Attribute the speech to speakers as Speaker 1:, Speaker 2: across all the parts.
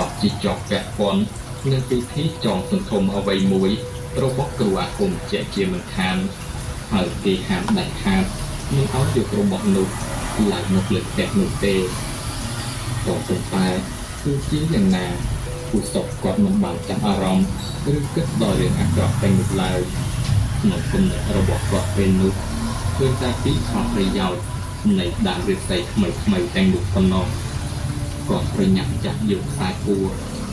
Speaker 1: កជាជាប់ពាក់ព័ន្ធនឹងពិធីចងសន្ធំអ្វីមួយរបស់គ្រូអាគមជាក់ជាមិនខានហើយគេហាមដាច់ខាតមិនឲ្យយករបស់នោះឡើងមកលើផ្ទះនោះទេក៏ប៉ុន្តែគឺជាយ៉ាងណាពូសុកគាត់មិនបានចាប់អារម្មណ៍ឬគិតដល់រឿងអាក្រក់ទាំងនោះឡើយក្នុងគំនិតរបស់គាត់ពេលនោះឃើញតែពីផលប្រយោជន៍នៃដើមឫស្សីថ្មីៗទាំងនោះប៉ុណ្ណោះគាត់ប្រញាប់ចាក់យកខ្សែពួរ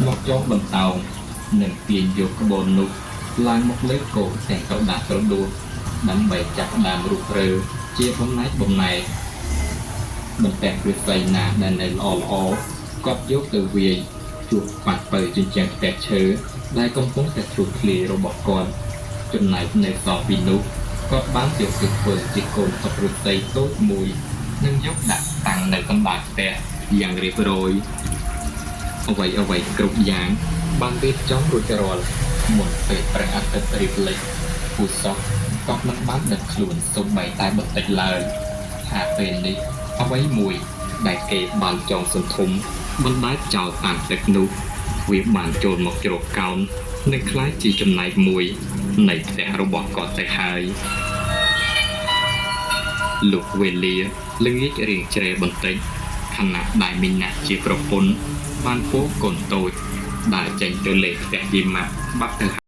Speaker 1: មកចងបន្តោងនិងទាញយកក្បូននោះឡើងមកលើគោទាំងក្រដាសក្រដួសដើម្បីចាប់ដើមរុះរើជាបំណែកបំណែកបន្ទះឫស្សីណាដែលនៅល្អល្អគាត់យកទៅវាយជួបប៉ះពៅជញ្ជាំងផ្ទះឈើដែលកំពុងតែធ្លុះធ្លាយរបស់គាត់ចំណែកនៅសល់ពីនោះគាត់បានយកទៅធ្វើជាកូនតុឫស្សីតូចមួយនិងយកដាក់តាំងនៅកណ្ដាលផ្ទះយ៉ាងរៀបរយអ្វីអ្វីគ្រប់យ៉ាងបានរៀបចំរួចរាល់មុនពេលព្រះអាទិត្យរៀបលិចពូសុកក៏មិនបានដឹកខ្លួនសូម្បីតែបន្តិចឡើយថាពេលនេះអ្វីមួយដែលគេបានចងសន្ធំបណ្ដែតចោលតាមទឹកនោះវាបានចូលមកជ្រកកោននិងក្លាយជាចំណែកមួយនៃផ្ទះរបស់គាត់ទៅហើយលុះវេលាល្ងាចរៀងជ្រែបន្តិចខណៈដែលមីណាជាប្រពន្ធបានពោលកូនតូចដើរចេញទៅលេងផ្ទះយីម៉ាក់បាត់ទៅ។